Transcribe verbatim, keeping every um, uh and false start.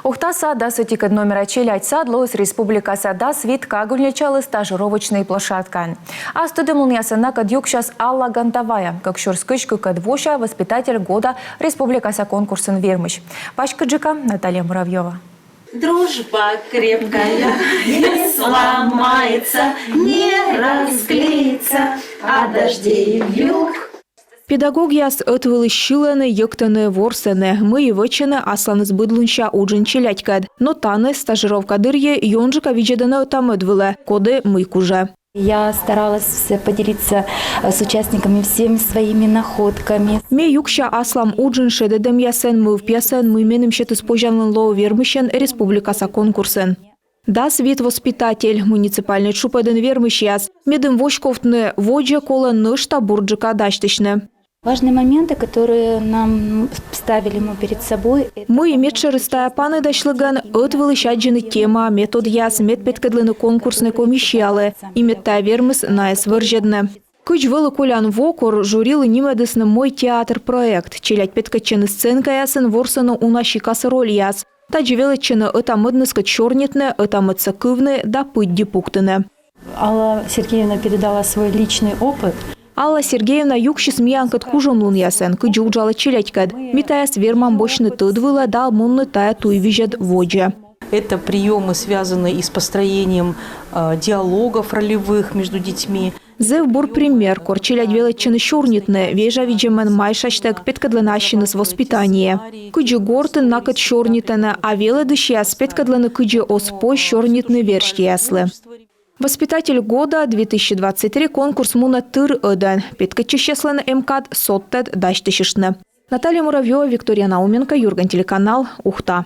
Ухтаса дас ӧтикӧд номера челядь сад лоис республикаса дас вит кагульничалысь стажировочнӧй площадкаӧн. Ас тӧдӧмлунъясӧн накӧд юксяс Алла Гантовая, кык сюрс кызь кыкӧд вося «Воспитатель года» республикаса конкурсын вермысь. Паськыдджыка Наталья Муравьёва. Дружба крепкая не сломается, не расклеится от дождей и вьюг. Педагогъяс ӧтвылысь сьылӧны, йӧктӧны, ворсӧны, мый вӧчӧны асланыс быдлунся уджын челядькӧд. Но тані, стажировка дырйи, ёнджыка видзӧдӧны ӧта-мӧд вылӧ, коді мый кужӧ. Я старалась поделиться, э, с участниками всеми своими находками. Ме юкся аслам уджын шедӧдӧмъясӧн, мӧвпъясӧн, мый меным сетіс позянлун лоны вермысьӧн республикаса конкурсын. Дас вит воспитатель, муниципальнӧй тшупӧдын вермысьяс. Медым воськовтны водзӧ, колӧ нӧшта бурджыка дасьтысьны. Важные моменты, которые нам ставили мы перед собой, это... Мый медшӧрыс тайӧ паныдасьлігӧн, ӧтвылысь аддзыны тема, методъяс, мед петкӧдлыны конкурснӧй комиссиялы, и мед тайӧ вермис найӧс вӧрзьӧдны. Кыдз вӧлі колян во, кор жюрилы нимӧдісны «Мой театр» проект. Челядь петкӧдчӧны сценкаясын, ворсӧны уна сикас рольяс. Тадзи велӧдчӧны ӧта-мӧдныскӧд сёрнитны, ӧта-мӧдсӧ кывны да пыдди пуктыны. Алла Сергеевна передала свой личный опыт. Алла Сергеевна юксис миянкӧд кужӧмлунъясӧн, кыдзи уджалӧ челядькӧд. Ми тайӧс вермам босьтны тӧд вылӧ да мунны тайӧ туйвизьӧд водзӧ. Это приёмы, связанные и с построением, э, диалогов ролевых между детьми. Зэв бур пример, кор челядь велӧдчӧны сёрнитны, вежавидзӧмӧн майшасьтӧг петкӧдлӧны ассьыныс воспитание. Кыдзи гортын накӧд сёрнитӧны, а велӧдысьяс петкӧдлӧны, кыдзи оз позь сёрнитны верстьӧяслы. «Воспитатель года две тысячи двадцать три» конкурс мунӧ тыр ӧдӧн. Петкӧдчысьяслӧн эм кад содтӧд дасьтысьыштны. Наталья Муравьёва, Виктория Науменко, «Юрган» телеканал, Ухта.